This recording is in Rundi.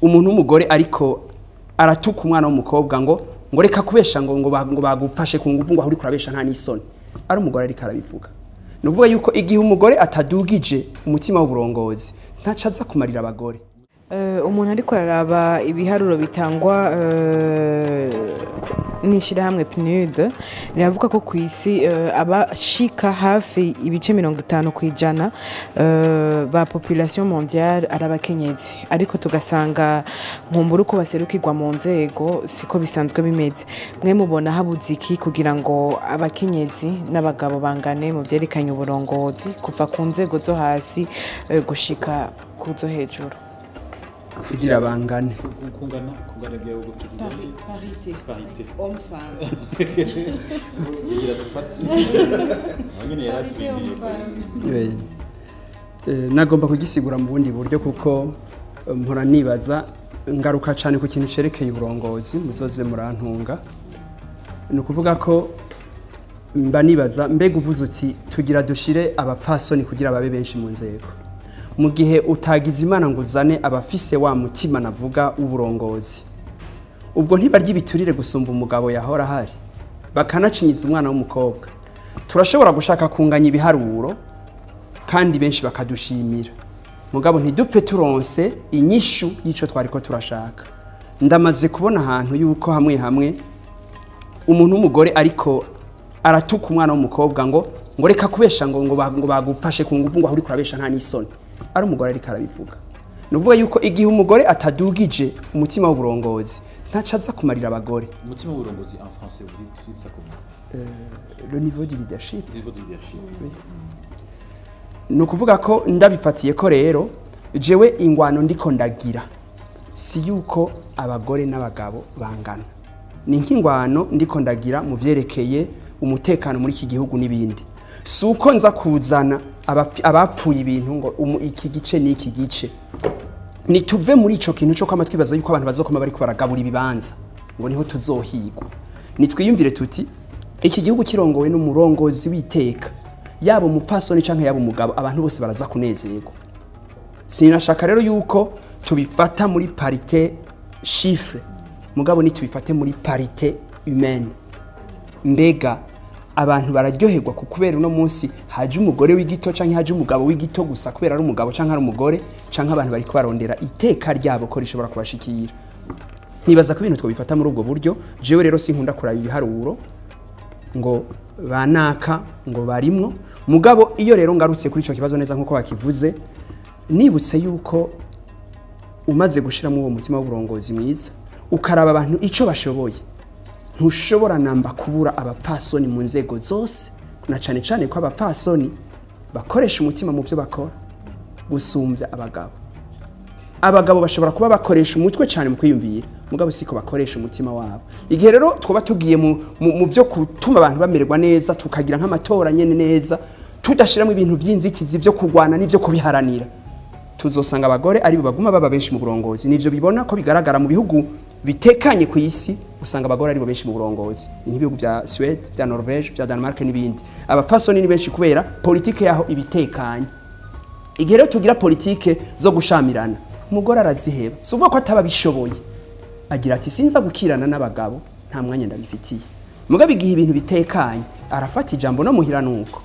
Umuntu w'umugore ariko aratuka umwana w'umukobwa ngo reka kubesha, ngo bagufashe ku nguvu, ngo aho uriko urabesha nta n'isoni, ari umugore ariko arabivuga. Ni ukuvuga yuko igihe umugore atadugije umutima w'uburongozi, ntaco aza kumarira abagore. Umuntu ariko araraba ibiharuro bitangwa n'ishyirahamwe PNUD, riravuga ko ku isi abashika hafi ibice 50% ba population mondiale ari abakenyezi, ariko tugasanga nkumbura uko baserukirwa mu nzego siko bisanzwe bimeze. Mwe mubona habuze iki kugira ngo abakenyezi n'abagabo bangane mu vyerekanye uburongozi, kuva ku nzego zo hasi gushika ku zo hejuru? Kugira bangane. Kungana byawe gutuza. Parité. Parité. Homme femme. Yagira dufate nyine yaratubindiriye rwose. Nagomba kugisigura mu bundi buryo, kuko mpora nibaza ngaruka cyane ku kintu cerekeye uburongozi, muzoze murantunga. Ni ukuvuga ko mba nibaza, mbega uvuze uti tugira dushire abapfasoni kugira babe benshi mu nzego, mu gihe utagize Imana ngo uzane abafise wa mutima navuga w'uburongozi, ubwo ntibarya ibiturire gusumba umugabo yahora ahari, bakanacinyiza umwana w'umukobwa? Turashobora gushaka kunganya ibiharuro kandi benshi bakadushimira, mugabo ntidupfe turonse inyishu y'ico twariko turashaka. Ndamaze kubona ahantu yuko hamwe hamwe umuntu w'umugore ariko aratuka umwana w'umukobwa ngo reka kubesha, ngo bagufashe ku nguvu, ngo aho uriko urabesha nta n'isoni, ari umugore ariko arabivuga. Ni ukuvuga yuko igihe umugore atadugije umutima w'uburongozi, ntaco aza kumarira abagore. Umutima w'uburongozi, en français vous dites ça comment? Le niveau du leadership. Niveau de leadership. Ni ukuvuga ko ndabifatiye ko rero jewe ingwano ndiko ndagira si yuko abagore n'abagabo bangana, ni nk'ingwano ndiko ndagira mu vyerekeye umutekano muri iki gihugu n'ibindi. Si uko nza kuzana abapfuye ibintu ngo iki gice n'iki gice. Nituve muri ico kintu cyo kwama twibaza yuko abantu bazokoma bariko baragabura ibibanza ngo niho tuzohigwa. Nitwiyumvire tuti iki gihugu kirongowe n'umurongozi witeka, yaba umupfasoni canke yaba umugabo, abantu bose baraza kunezerwa. Sinashaka rero yuko tubifata muri parité chiffre, mugabo nitubifate muri parité humaine. Mbega abantu bararyoherwa ku kubera uno munsi haje umugore w'igito canke haje umugabo w'igito gusa kubera ari umugabo canke ari umugore, canke abantu bariko barondera iteka ryabo ko rishobora kubashikira? Nibaza ko ibintu twabifata muri ubwo buryo. Jewe rero sinkunda kuraba ibiharuro ngo banaka ngo barimwo, mugabo iyo rero ngarutse kuri ico kibazo neza nkuko bakivuze, nibutse yuko umaze gushiramo uwo mutima w'uburongozi mwiza, ukaraba abantu ico bashoboye, ntushobora namba kubura abapfasoni mu nzego zose, na cane cane ko abapfasoni bakoresha umutima mu byo bakora gusumbya abagabo. Abagabo bashobora kuba bakoresha umutwe cyane mu kwiyumvira, mugabo siko bakoresha umutima wabo. Igihe rero twaba tugiye mu byo gutuma abantu bamererwa neza, tukagira nk'amatora nyene neza, tudashiramo ibintu by'inzitizi byo kurwana n'ivyo kubiharanira, tuzosanga abagore ari bo baguma baba benshi mu burongozi. Nivyo bibona ko bigaragara mu bihugu bitekanye ku isi, usanga abagore ari bo benshi mu burongozi. Ni nk'ibihugu vya Suède, vya Norvège, vya Denmark n'ibindi. Abapfasoni ni benshi kubera politike yaho ibitekanye. Igihe rero tugira politike zo gushamirana, umugore araziheba. Si ukuvuga ko ataba abishoboye, agira ati sinza gukirana n'abagabo, nta mwanya ndabifitiye. Mugabo igihe ibintu bitekanye, arafata ijambo no muhira nuko.